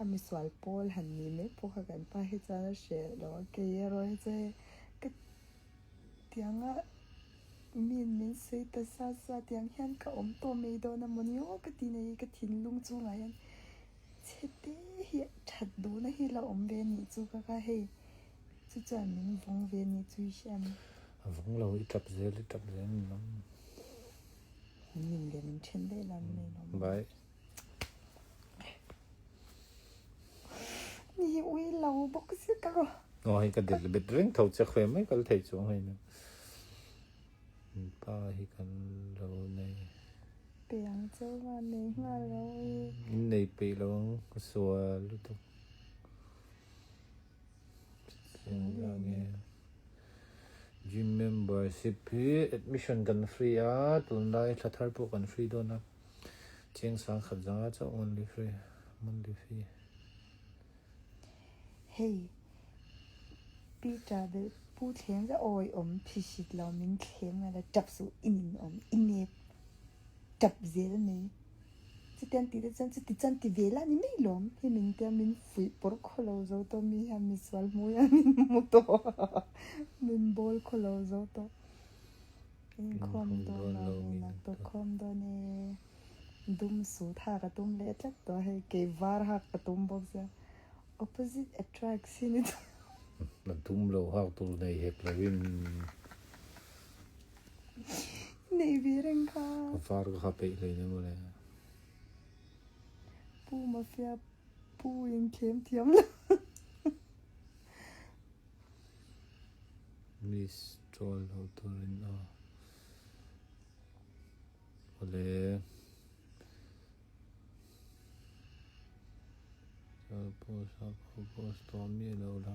A misual pawl han ni mai pawh kha kan pa hi chuan a hreh lo a, kei erawh hi chu hei ka tianga min min sawi ta sa sa tiang hian ka awm tawh mai dawn a mawni aw ka ti nei ka thinlung chungah hian chhe te hi that duhna hi la awm ve anih chu ka kha hei chu chuan min vawng ve anih chu i hria ang. A vawng lo i tap zel i tap zel ni lo. Min ning leh min then daih la min ei lo maw. Bye. Ni ui lo bawk si ka rawh. Aw hei ka dil bet reng tho che khuai mai kal thei chuang hei nen. Pa hi kan lo nei. Pe ang cheu nga nei nghal lo i. In nei peih lo ang ka sual lutuk. Gym membership hi admission kan free a tunlai thla thar pawh kan free dawn a. Chiang sang khat zanga chauh monthly free monthly fee. Hei Peter belh pu thleng zah awi awm phihrit lo min thleng ngai la tap suh i nin awm i nep tap zel mai chutiang tih te chuan chuti chuan ti ve la ni mai lawm hi min tia min fuih pawrh khaw lo zo tawh mi hian misual hmu hian min hmu tawh min bawl khaw lo zo tawh. Inkhawm dawn lo mi nak tawh khawm dawn e. Dum sut hak a tum leh tlat tawh hei kei var hak ka tum bawk sia opposite attracts hi ni tawh. A dum lo hak tur nei hek lo in. Nei ve reng kha. A var ka ha peih hlei nen mawle. Pu Mafia pu in thlem thiam lo. Miss chawl lo turin a awle chuan post a ko post tawh miah lo la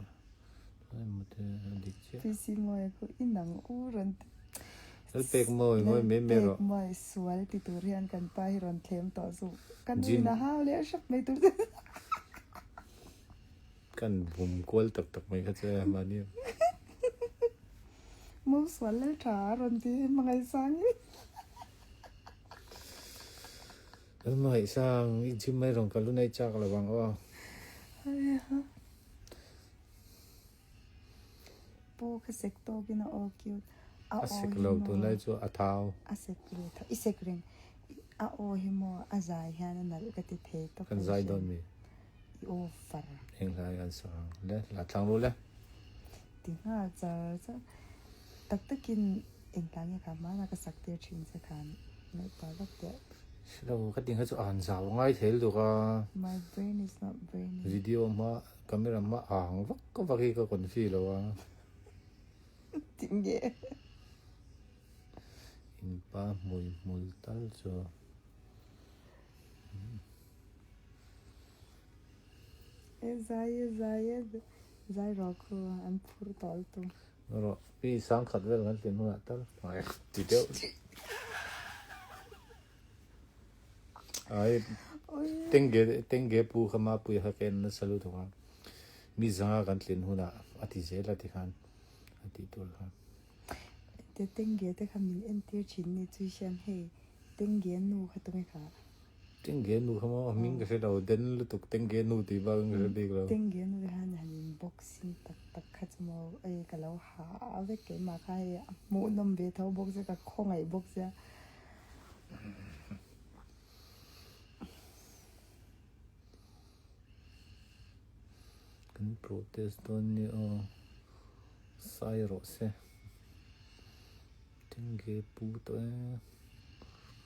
chuan emaw te a dik chiah. PC Mawi khu i nang u rawn ti. Lalpek Mawi ngawi mai mai rawh. Lalpek Mawi sual ti tur hian kan pa hi rawn thlem tawh suh. Ka nu in a hau leh hrep mai tur che. Kan bum kual tak tak mai kha che mahni. Mo sual lal tha a rawn ti hmangaihsang i. Lal hmangaihsang i gym mai rawn kal hun a i chak lo ang aw. Pu kha sek tawk in a aw cute. A sek lo tunlai chu a thau. A sek ve tho i sek reng. A aw hi maw a zai hian a nalh ka ti thei tawp. Kan zai dawn mi. I aw far. Eng hlai kan sak ang le la thlang ru le. Ti nghal char char. Tak takin eng hla nge kha hmana ka sak tir thin che khan ngaihtuah vak teh. Hre lo ka ti kha chu a han zau ngai thei lutuk a. My brain is not braining. Video hma camera hma ang vak vak hi ka confi lo a. Ti nge. In pa hmui hmul tal chu. E zai e zai e zai rawh khu an phur tawh lutuk. Rawh pi sang khat vel kan tlin hunah tal ai ti deuh. Ai tengge tengge pu kha ma pui kha ken nasa lutuk a. Mi zanga kan tlin hunah a ti zel a ti khan a tih tur kha. Te tengge te kha min entir thin ni chu hian hei tengge nu kha tunge kha. Tengge nu kha maw hming ka hre lo den lutuk tengge nu tih bak in ka hre bik lo. Tengge nu hian han in boxing tak tak kha chu maw ei ka lo ha vek keimah kha hei a hmuhnawm ve tho bawk sia ka khawngaih bawk sia. Kan protest dawn nia aw sai rawh se. Tengge pu tawh e.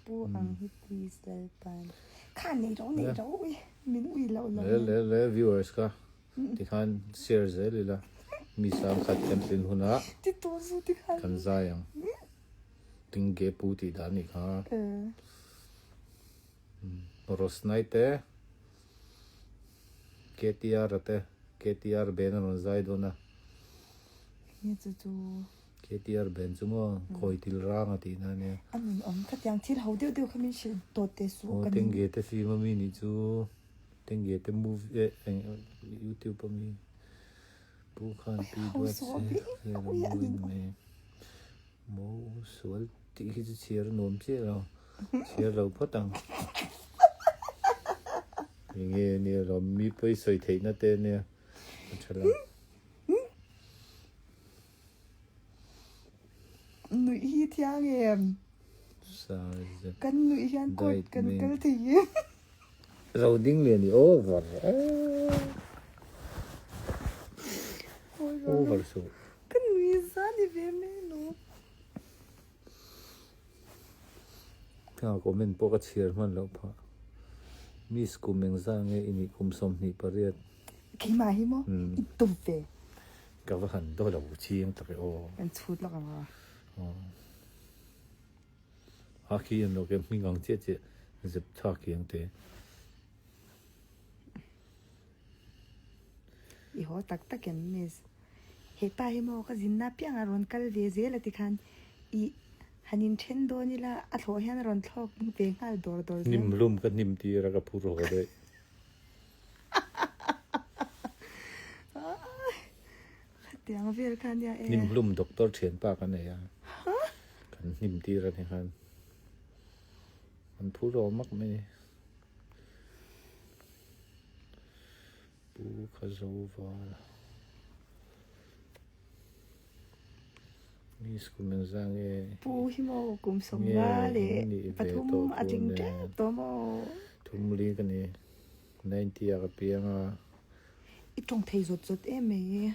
Pu ang hi please Lalpan. Kha nei ro nei ro ui min ui loh lo. Le le le viewers ka tikhan share zel ila mi sang khat kan tlin hunah Ti tu zu ti khan. Kan zai ang. Tengge pu tih dan nih kha. Rosnai te KTR a te KTR ben a rawn zai dawn a. Nge chu chu. KTR ben chu maw khawi til rang a tihna a nia. A nun awm khatiang thil ho deuh deuh kha min hrilh dawt teh suh ka ning. Tengge te film a mi nih chu Tengge te movie eh eng youtube a mi Pu khan pi duat se vel a mawi mai. Mo sual tih hi chu chhiar nuam chiah lo chhiar lo phawt ang. Enge nia lawm mi pawi sawi theihna te nia a tha lo. Nuih hi thiang em? Kan nuih hian court kan kal thei em? Ro ding lian i over over suh. Ka nui za ni ve mai lo. Ka comment pawh ka chhiar hman loh phah. Miss kum engzah nge i nih kum 28. Keimah hi maw i tum ve. Ka va han daw lo chiang tak e aw. Kan chhut lawk ang a. A khi an lo ke hming ang chiah chiah zep tha kiang te. I haw tak tak em miss. He pa hi maw ka zinna piang a rawn kal ve zel a ti khan i han in then dawn ila a thlawh hian a rawn thlawk ve nghal dawr dawr zel. Hnim hlum ka hnim tir a ka phur haw daih. Khatiang vel kha nia e. Hnim hlum doctor thianpa ka nei a. Kan hnim tir a ni khan. An phur haw mak mai ni. Pu Khazoval Miss kum engzah nge? Pu hi maw kum 53 a tling tep tawh maw? Thum li ka ni. 90 ah ka piang a. I tawng thei zawt zawt em mai e.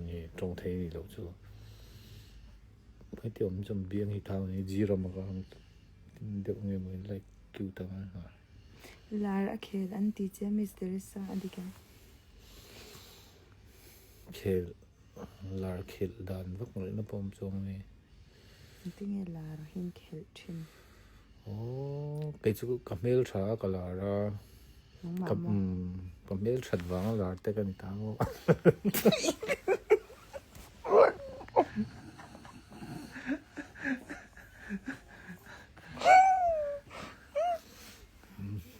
Nge tawng thei ni loh chu. Heti awm chuan biang hi thang ni G-ram a ka ang deuh nge maw in like cute ang a. Lar a khel an ti che Miss Teresa a dik em? Khel lar khelh dan vak ngaihna pawh awm chuang mai. Engtinge lar hi an khelh thin? Aww kei chu ka hmel tha a ka lar a. Nangmah maw? Ka hmel that vanga lar te ka ni ta maw?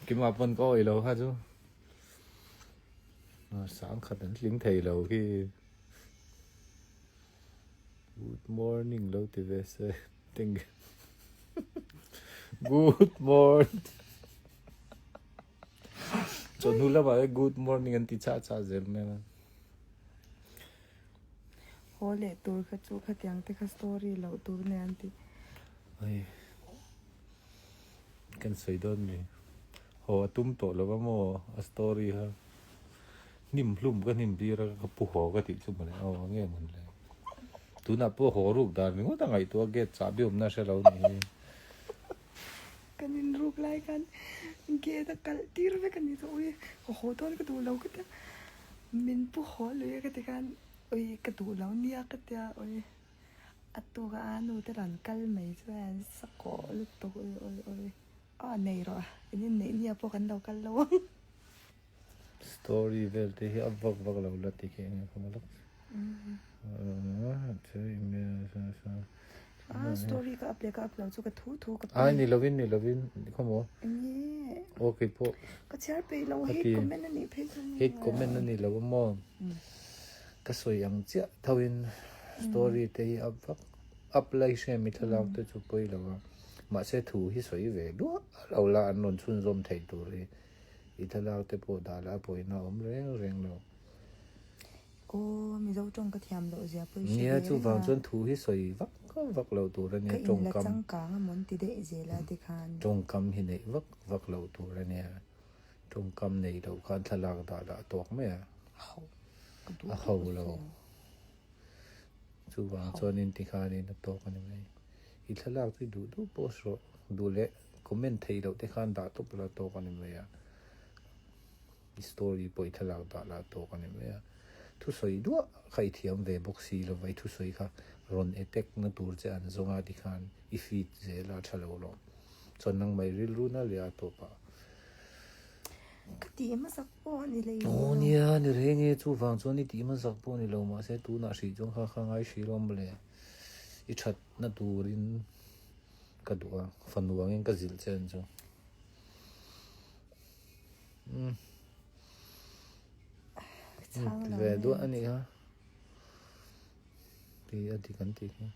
Kima pawn ka awih lo kha chu sang khat an tling thei lo khi good morning lo ti ve se teng good morning chawhnu lamah hian good morning an ti chah chah zel mai a. Haw leh tur kha chu khatiang te kha story loh tur nia an ti. Ai kan sawi dawn mi haw a tum tawh lo a maw a story kha hnim hlum ka hnim tir a ka pu haw ka tih chu mawle aw nge mawn le tunah pawh haw ruk dan ringawt a ngaihtuah a gate chahbi awmna hre lo ni hi. Kan inruk lai khan gate a kalh tir vek a ni chu ui ka haw dawn ka duh lo ka tia min pu haw lui a ka ti khan ui ka duh lo nia ka tia ui a tuk a nu te rawn kal mai chuan sakawh lutuk ui ui ui a nei rawh in inneih nia pawh kan lo kal lo ang. Story vel te hi a vak vak lo la ti khi enge kha lak. Ah story ka up leh ka up lo chu ka thu thu ka Ai ni lovin ni lovin khaw maw. Enge. Aw kei pawh. Ka chhiar peih lo hate comment a nih phei chu. Hate comment a ni lo a maw. Ka sawi ang chiah tho in story te hi up vak up lai hre mi thlalak te chu pawi lo a. Mahse thu hi sawi ve duah lo la an rawn chhunzawm thei tur hi. I thlalak te pawh dah lah pawhin a awm reng reng lo. Aw, Mizo tawng ka thiam loh zia pawh i hre Nia, ve reng a. chuvang chuan thu hi sawi vak vak loh tur a nia, Ka inla tawngkam. changkang a mawn ti daih zel a tikhan. Tawngkam hi neih vak vak loh tur a nia, tawngkam neih loh khan thlalak dah lah a tawk mai a. A ho, ka duh A ho lo. Chuvang chuanin tikhanin a tawk a ni mai. I thlalak chu i duh duh post rawh, duh leh comment theih loh te khan dah tawp la tawk a ni mai a. I story pawh i thlalak dah lah tawk a ni mai a. Thusawi duah kha i thiam ve bawk si lova i thusawi kha rawn attack na tur che an zawng a tikhan i feed zel a tha lo lawm. Chuan nangmah i rilru na leh a tawp ah. Ka tih hmasak pawh a ni lei lo. Aw nia, ni reng e, chuvang chuan i tih hmasak pawh a ni lo mahse tunah hrih chuan kha kha ngai hrih lawm mawle. I that na turin ka duh a, fanu angin ka zilh che an chu. Umm. Chhang lo Ve duah a nih kha. Ti a dik an tih khi.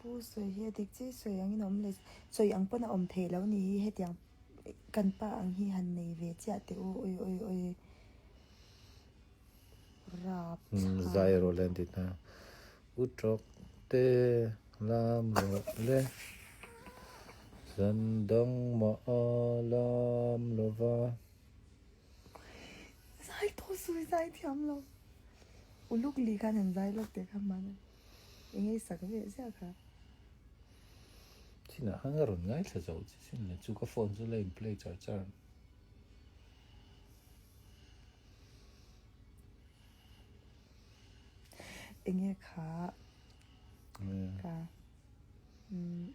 Pu sawi hi a dik chiah sawi angin a awm leh sawi ang pawn a awm theih loh ni hi hetiang kan pa ang hi han nei ve chiah teh u oi oi oi rap thla. Zai rawh le an ti ta. U tawk te lam rawh le. Zan dang mah a lam lova. Zai tawh sawi zai thiam lo. Uluk li khan han zai lawk teh kha hmana. Eng ei sak ve ziah kha. Chinah khan ka rawn ngaithla zo che sin le chu ka phone chu la in play char char. Enge kha ka umm.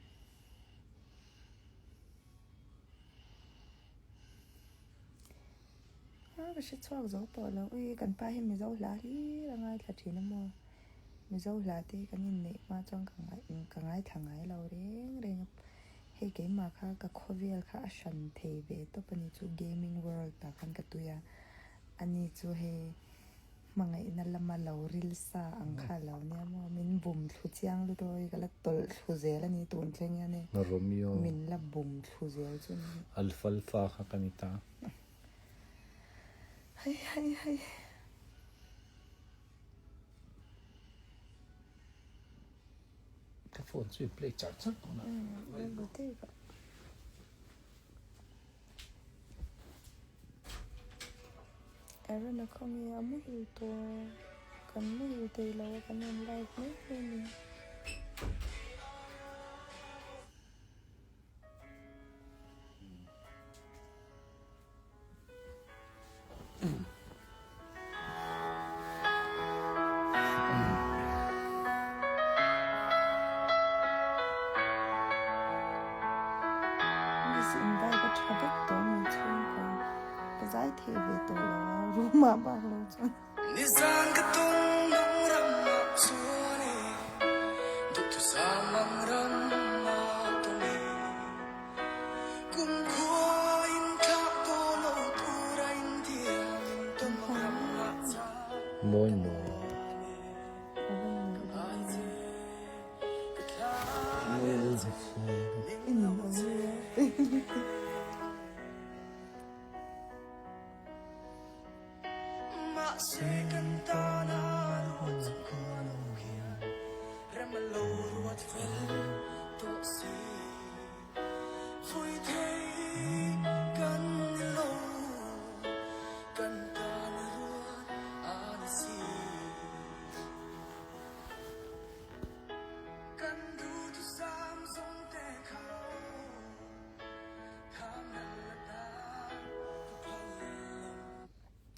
A ka hre chhuak zo tawh lo ui kan pa hi Mizo hla hlir a ngaithla thin a maw Mizo hla te hi kan inneih hma chuan ka ngai ka ngaithla ngai lo reng reng a hei keimah kha ka khawvel kha a hran thei ve tawp a ni chu gaming world ah khan ka tui a ani chu hei Hmangaihna lama lo ril sa ang kha lo nia maw? Min bum thlu chiang lutuk a, ka la tawlh thlu zel a ni tun thleng hian e. Romeo. Min la bum thlu zel chu ni. Alfalfa kha ka ni ta. Hei hei hei. Ka phone chu i play char char tawh na. Aaron a khaw nge a muhil tawh kan muhil thei lo a kan rawn live mai mai a ni. Miss in vibe a tha vek tawh mai chhungkua ka zai thei ve tawh lo a room ah bak lo chuan. Nizan ka tung mang ram ah chuan e, duhthusam mang ram ah tum e. Mawi mawi.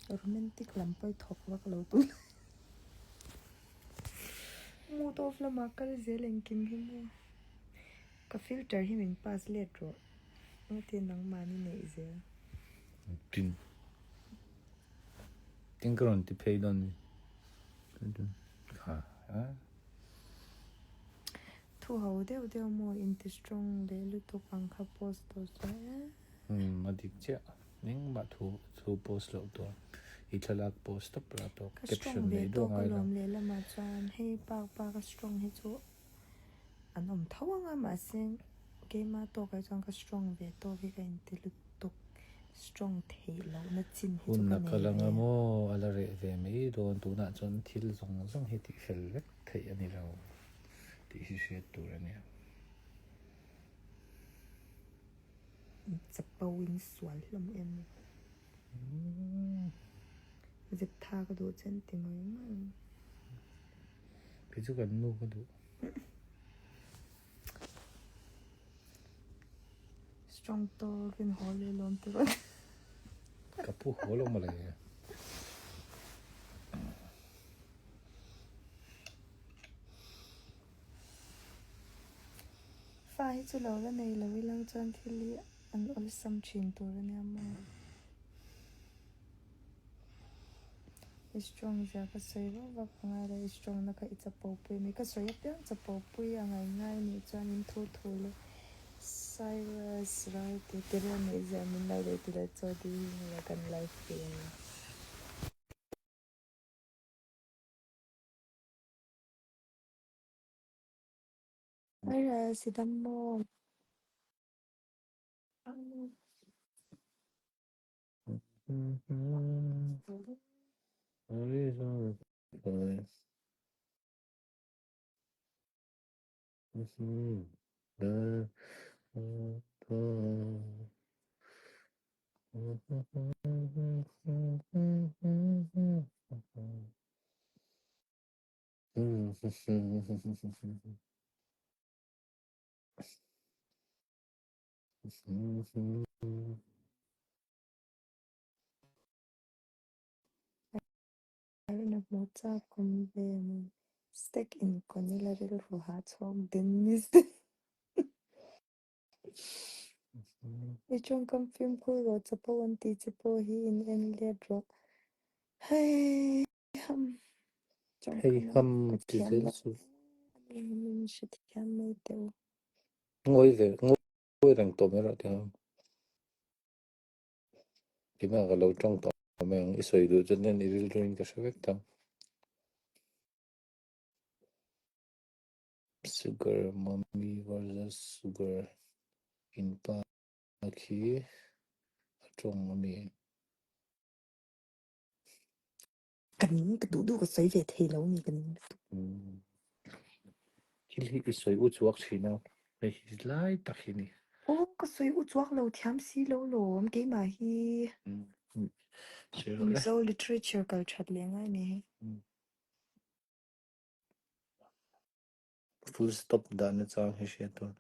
Romantic lam pawh i thawk vak lo tun. Mood off lamah kal zel engkim hi maw. Ka filter hi min pass let rawh. Engtin nangmahni neih zel. Tin. Tin ka rawn ti phei dawn ni. Kha a. Thu ho deuh deuh maw inti strong leh lutuk ang kha post tawh chuan e. Umm a dik chiah. Engmah thu thu post loh tur. I thlalak post tawp lah tawh. Ka strong ve tawk alawm lehlamah chuan hei pak pak a strong hi chu An awm tho ang a mahse keimah tawkah chuan ka strong ve tawk hi ka inti lutuk strong theih lohna chin hi chu Hun ka a nei kal anga ve. maw a la reh ve mai dawn tunah chuan thil zawng zawng hi tihfel vek theih a ni lo tih hi hriat tur a nia. Chapo in sual hlawm em ni? Zep tha ka duh chen ti ngawih ngawih. Kei chu kan nu ka duh. Strong tawkin haw leh lawm te rawn. Ka pu haw lo mawle. Fa hi chu lo la nei lo ilang chuan thil hi an awlsam thin tur a nia maw. I strong zia ka sawi vak vak a ngai lo, i strong na kha i chapo pui a mi ka sawi apiang chapo pui a ngai ngai a nih chuan in thu thu leh Cyrus Ralte te reuh neih zia min lo leh ti leh chaw tih hi nge kan live ve a ni. Aira sidam maw? Arina hmuh chak awm ve maw? Stack in kawn ila rilru hah chhuak Dennis. I tawngkam fimkhur rawh chapo an tih che pawh hi in en let rawh. Hei ham Hei tawngkam ham ka ti thiam zel lo chu. min hrethiam mai teh u. Ngawi ve ngawi reng tawh mai rawh ti ang. Keimah ka lo tawng tawh mai ang. I sawi duh chuan hian i rilru in ka hre vek tang. Sugar mommy versus sugar inpa khi a tawng a mi. Ka ning ka duh duh ka sawi ve thei lo ni ka ning lutuk. Thil hi i sawi u chuak thin a, hei hi lai tak hi ni. Aw ka sawi u chuak lo thiam si lo lawm keimah hi. Sawi rawh le. Mizo literature kal that leh ngai mai hi. Full stop dahna chang hi hriat tur.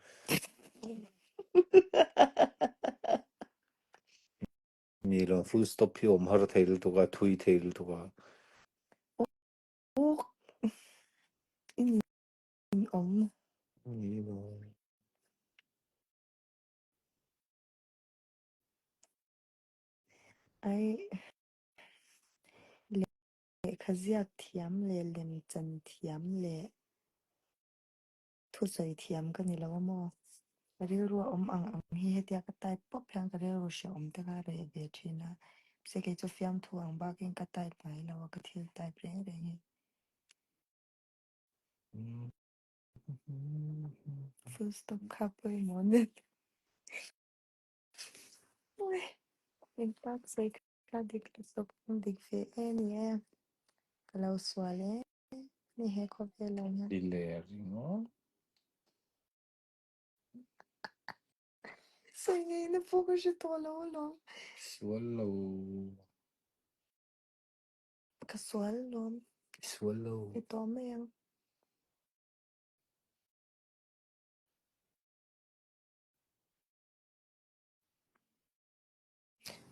Ni lo, full stop hi awm har thei lutuk a, thui thei lutuk a. Aw i nin awm. Ni lo. Ai lehkha ziak thiam leh lemchan thiam leh Thusawi thiam ka ni lo a maw? Ka rilru a awm ang ang hi hetia ka type pawp hian ka rilru hrehawm te kha reh ve thin a. Mahse kei chu fiamthu ang bakin ka type ngai lo a, ka thil type reng reng hi. Full stop kha pawimawh nen. Engpak sawi kha dik lutuk dik ve e ni e. Ka lo sual e. Ni he khawvel lo hian. I ler ringawt. Sawi ngeina pawh ka hre tawh lo alawm. Sual lo. Ka sual alawm. I sual lo. Ti tawh mai ang.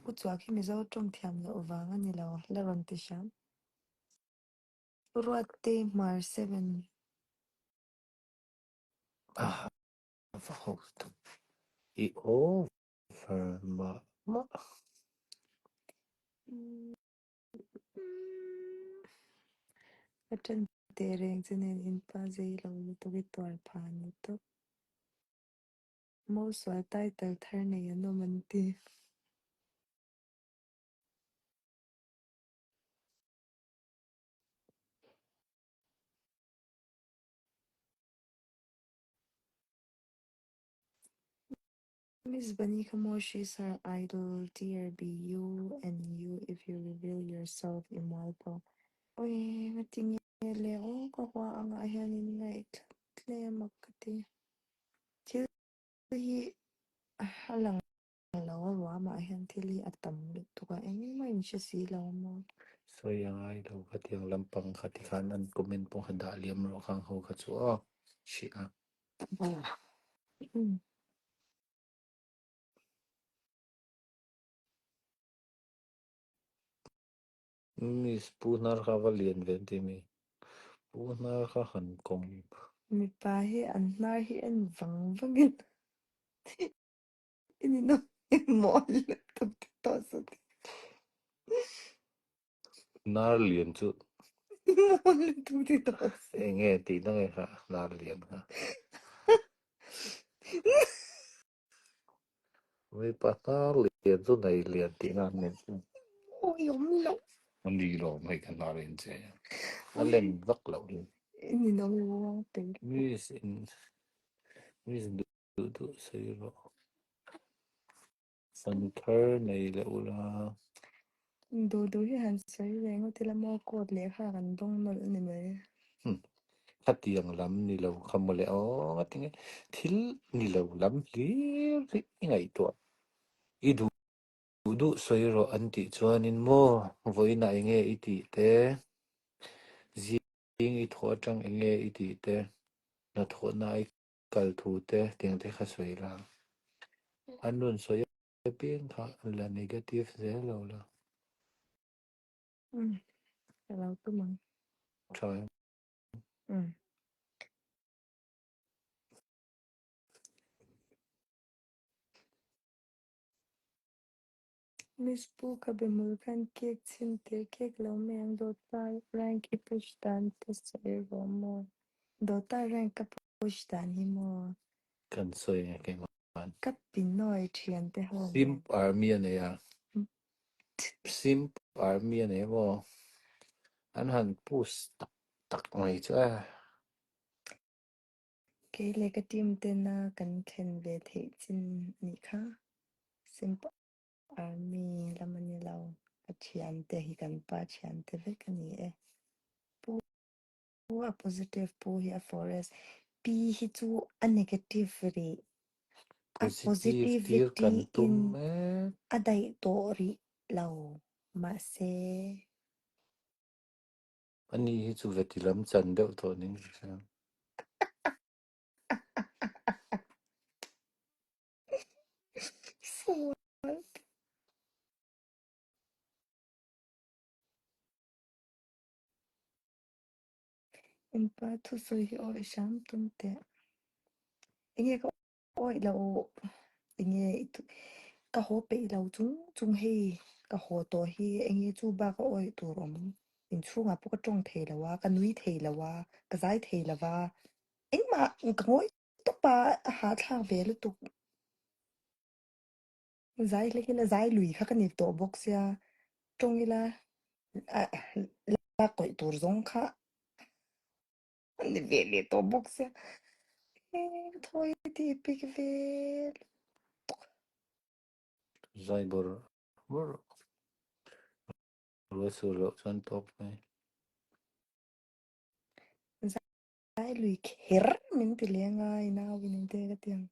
U Chuak hi Mizo tawng thiam loh vang a ni lo, la rawn ti hram. Ruattei Hmar 7. A va ho tak. I over mah mah. Ka ṭan teh reng che nen inpa zei lo lutuk i tuar phah ni tawp. Mosual title thar nei an awm an ti. Miss Bunny kha she's her idol dear be you and you if you reveal yourself i mual pawh. Oi ngati nge le aw ka hua angah hianin ngaihthla tlem a ka ti. Thil hi a lang lo a ruamah hian thil hi a tam lutuk a, engmah in hre si lo a maw? Sawi a ngai lo khatiang lampang kha tikhan an comment pawh kha dah liam rawh khang ho kha chu aw hrih a. Miss Pu hnar kha va lian ve an ti mi? Pu hnar kha han kawm. Mipa hi an hnar hi en vang vangin I ni no i mawl lutuk ti tawh suh ti. Hnar lian chu. I mawl lutuk ti tawh suh. Eng nge tih na nge kha hnar lian kha. Mipa hnar lian chu nei lian tih na an ni. Awi awm lo. A ni lo mai ka hnar in che. A len vak loh hi. I ni no ruang te. Miss in. Miss duh duh sawi rawh. Fanu thar nei leh ula. Duh duh hi han sawi ve ngawt ila maw coat leh kha kan dawng nawlh a ni mai. Khatiang lam ni lo kha mawle aw ngatinge thil ni lo lam hlir hi i ngaihtuah. I duh duh sawi rawh an tih chuanin maw vawiinah enge i tih te, zing i thawh atang enge i tih te, hnathawhna i kal thu te tiang te kha sawi la. An rawn sawi apiang kha la negative zel lo la. Umm ka lo tum ang. Tha em? Umm. Miss Pu ka be mul khan cake chhin tir cake lo mai ang Dawta rank i push dan te sawi rawh maw? Dawta rank ka push dan hi maw? Kan sawi nge keimah. Ka pinawi thian te ho nen. Simp army a nei a. Simp army a nei a maw? An han push tak tak mai chu e. Kei leh ka team tena kan thlen ve theih chin a nih kha. Simp Army lam a ni lo. Ka thiante hi kan pa thiante vek a ni e. Pu a positive, pu hi a forest. Pi hi chu a negative rih. A Positive tir positivity kan tum in mek. a daih tawh rih lo. Mahse. Ani hi chu veti lam chan deuh tawh ning ka hria. Sual. Inpa thusawi hi awi hram tum teh. Enge ka Awi lo, enge i ka haw peih lo chung chung hei ka haw tawh hi enge chu bak a awi tur awm inchhungah pawh ka tawng thei lo a, ka nui thei lo a, ka zai thei lo va, engmah ka ngawi tawp a, a hahthlak ve lutuk. Zai hlek ila zai lui kha ka ni tawh bawk sia, tawng ila lak kawih tur zawng kha. Ni ve leh tawh bawk sia. Eng thawi ti pik ve lutuk. Zai bawr bawr rual sur loh chuan tawk mai. Zai lui kher min ti leng a, i nau in engte ka ti ang.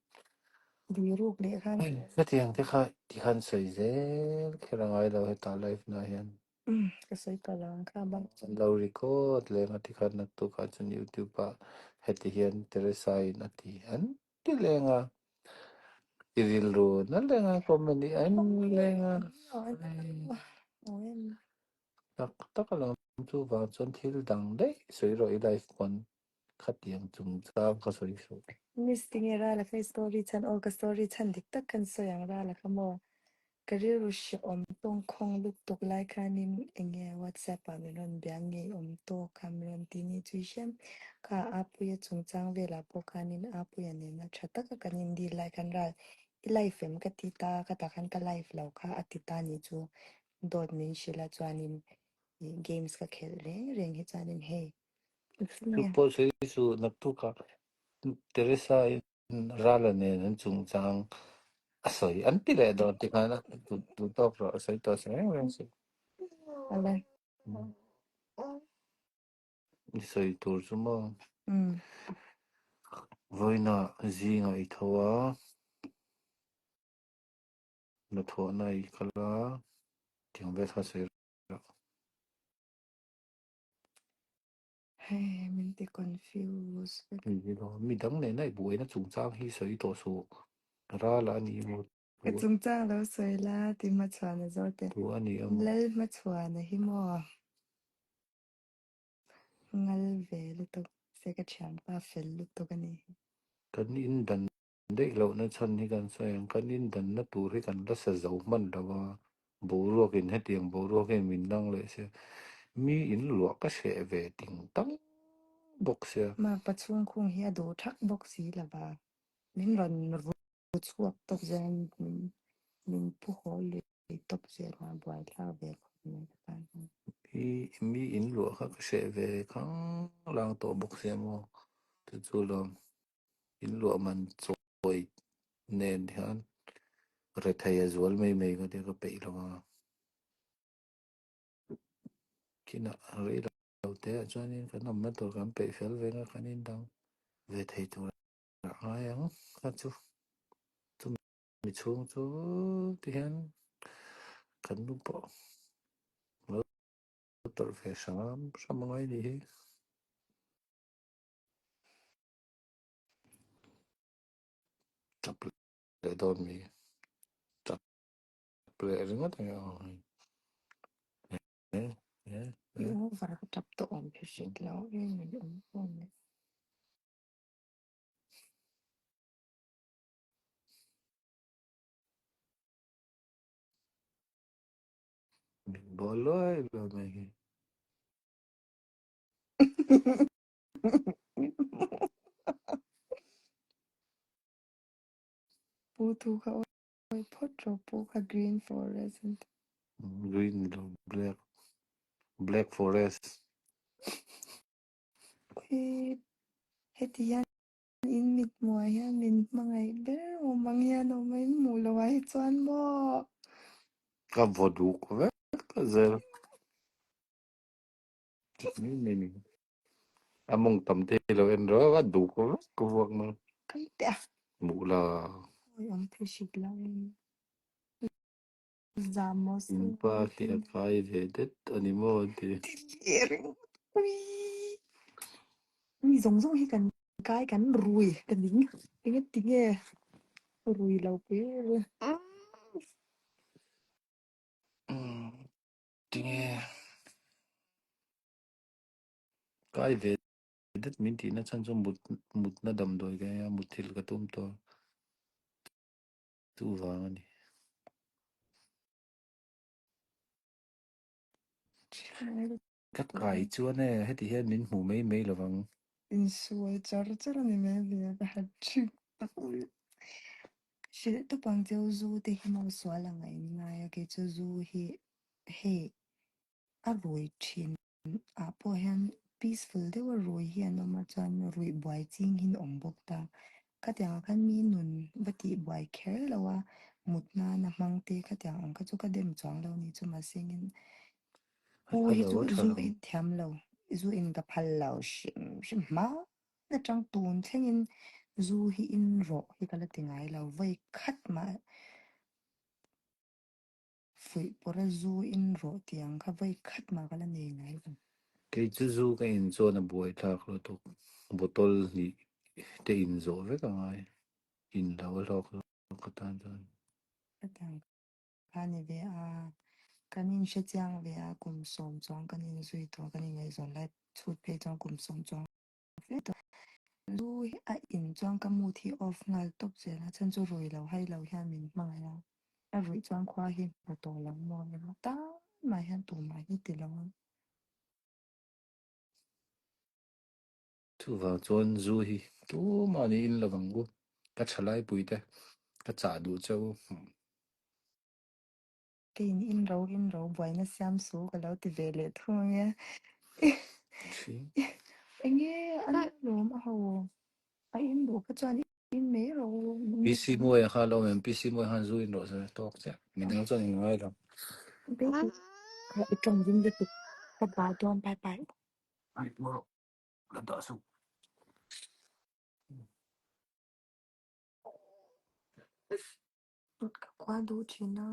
Lui ruk leh khan. Hetiang te kha tikhan sawi zel kher a ngai lo heta live na hian. Umm ka sawi tawh lo ang kha bak. An lo record leng a tikhan naktukah chuan YouTube ah heti hian Teresa in a ti an ti leng a, i rilru na leng a comment i en leng a. Tak tak a lang chu vang chuan thil dang daih sawi rawh i live pawn khatiang chungchang ka sawi suh. Miss tinge Rala kha i story chhan aw ka story chhan dik tak khan sawi ang Rala kha maw Ka rilru hrehawm tawngkhawng lutuk lai khanin enge WhatsApp ah min rawn bia nge awm tawk kha min rawn ti ni chui hriam. Kha Apuia chungchang velah pawh khanin Apuia nena tha taka kan in deal lai khan ral i live em ka ti ta ka tah khan ka live lo kha a ti ta ni chu dawt min hrilh a chuanin ih games ka khelh reng reng hi chuanin hei Chu pawh sawi chu naktukah Teresa in Rala nen an chungchang a sawi an ti leh dawn ti khan a duh tawk rawh a sawi tawh reng reng si. Ale. I sawi tur chu maw? Vawiinah zingah i tho a, hnathawhna i kal a, tiang vel kha sawi rawh. Hei min ti confuse vek. Ni lo, mi dang nena i buaina chungchang hi sawi tawh suh. Ral a ni emaw Ka chungchang lo sawi la ti hmachhuana zawk teh. Tu a ni emaw. Lal hmachhuana hi maw? Ngal ve lutuk se ka thianpa fel lutuk a ni. Kan indan Daih lohna chhan hi kan sawi ang, kan indanna tur hi kan la sa zo hman lo a, boruakin hetiang boruak hian min dang leh sia, mi in luah ka hreh ve ting tang bawk sia. Makpa chhungkhung hi a duh thak bawk si lo va, min rawn ru chhuak tawp zel a, min pu haw lui tawp zel a, buaithlak ve khawp mai ka tan hian. I mi in luah kha ka hreh ve khang lang tawh bawk sia maw, chu chu lawm. In luah man chawi nen hian rethei a zual mai mai ka tia ka peih lo a. Kinah rei lo te ah chuanin kan awmna tur kan peih fel ve nga kan indang ve thei tur a ngai ang kha chu. Chumi chhung chu tihian kan nu pawh lo tawrh ve hram hram a ngai nih hi. Tap leh dawn mi tap leh ringawt ang aw. I over ka tap tawh awm phe hret lo em min awm awm le. Min bawl luai luai mai hi. Pu thu kha awi phawt rawh pu kha green forest an ti. Green lo black black forest. Ui heti hian in mit hmuh ah hian min hmangaih ber awm ang hian awm a in hmuh loh ah hi chuan maw. Ka vaw duk vek zel. A mawng tam te hi lo en rawh a duk vek ka vuak na. Kal teh a. Hmuh la. Awi awm thei hrit lo in. Zam maw In pa khi a kai ve det a ni maw an ti. Ti leh ringawt. Uii. Mi zawng zawng hi kan kai kan rui ka ning. Enge tinge rui lo pui rui. Tinge kai ve det min tihna chhan chu mut mutna damdawi ka ei a mutthilh ka tum tawh chuvang a ni. Ka kai chuan e heti hian min hmu mai mai lovang. Insual char char a ni mai ve ka hat thin. Hrilh tawp ang cheu zu te hi maw sual ang a in ngai a kei chu zu hi hei a rui thin ah pawh hian peaceful deuh a rui hi an awm a chuan ruih buai ching hi an awm bawk ta. Khatiang ah khan mi nun va tih buai kher lo a mut nana hmang te khatiang ang kha chu ka dem chuang lo ni chu mahse engin pu hi chu zu in thiam lo zu in ka phal lo hrim hrim hma atang tun thlengin zu hi in rawh hi ka la ti ngai lo vawi khat mah fuih pawrh a zu in rawh tih ang kha vawi khat mah ka la nei ngai lo. Kei chu zu ka in chuan a buai thlak lutuk bottle hnih te in zawh vek a ngai in lo a hlawk hlawk ka tan chuan. Khatiang kha ni ve a, kan inhre chiang ve a, kum sawm chuang kan inzui tawh a, kan inngaihzawn lai chhut phei chuan kum sawm chuang fe tawh. Zu hi a in chuan ka mood hi off nghal tawp zel a, chhan chu rui lo hai lo hian min hmangaih a, a ruih chuan khua hi hmu tawh lo maw emaw tan mah hian tumah hi ti lo ang. Chuvang chuan zu hi tumah ni in lovang u, ka thalaipui te ka chah duh che u. Keiin in ro in ro buaina siam su ka lo ti ve leh thung ange. Enge an lawm a ho a in duh kha chuan in mai ro. PC Muaia kha lo awm em? PC Muaia khan zu in rawh se tawk chiah. Midang chuan in ngai lo. Baby i tawng ding lutuk ka dah dawn bye bye. Ai pawh la dah suh. Ka khua duh thin a.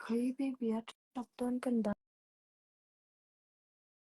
Khawi baby a tap dawn kan dah.